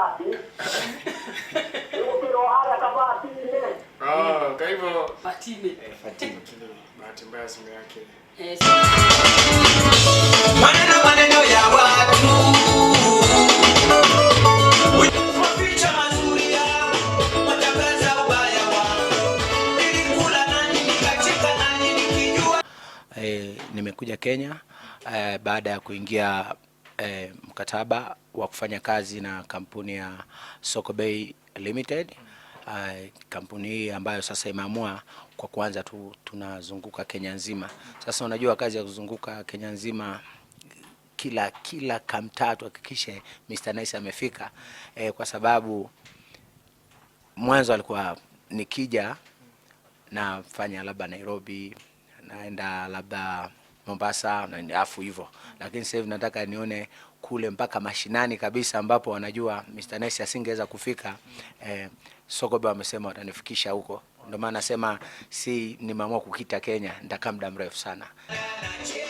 Kabati. Gũkĩrwo harĩa Kabati-inĩ. Oh, kwa hivyo Fatime. Fatime. Lakini bahati mbaya simu yake Eh, Maneno maneno ya watu maficha mazuri yao matangaza ubaya wao nilikula nani nikacheka nani nikijua. Nimekuja Kenya baada ya kuingia mkataba wa kufanya kazi na kampuni ya Soko Bay Limited. Kampuni hii ambayo sasa imeamua kwa kuanza tu tunazunguka Kenya nzima. Sasa unajua kazi ya kuzunguka Kenya nzima kila kamtaa tuhakikishe Mr. Nice amefika, kwa sababu mwanzo alikuwa nikija nafanya labda Nairobi, naenda labda Mombasa, naenda afu hivyo, lakini sasa hivi nataka nione kule mpaka mashinani kabisa ambapo wanajua Mr. Nice asingeweza kufika. Soko Bay wamesema watanifikisha huko, ndio maana nasema si nimeamua kukita Kenya, nitakaa muda mrefu sana. Nacheka.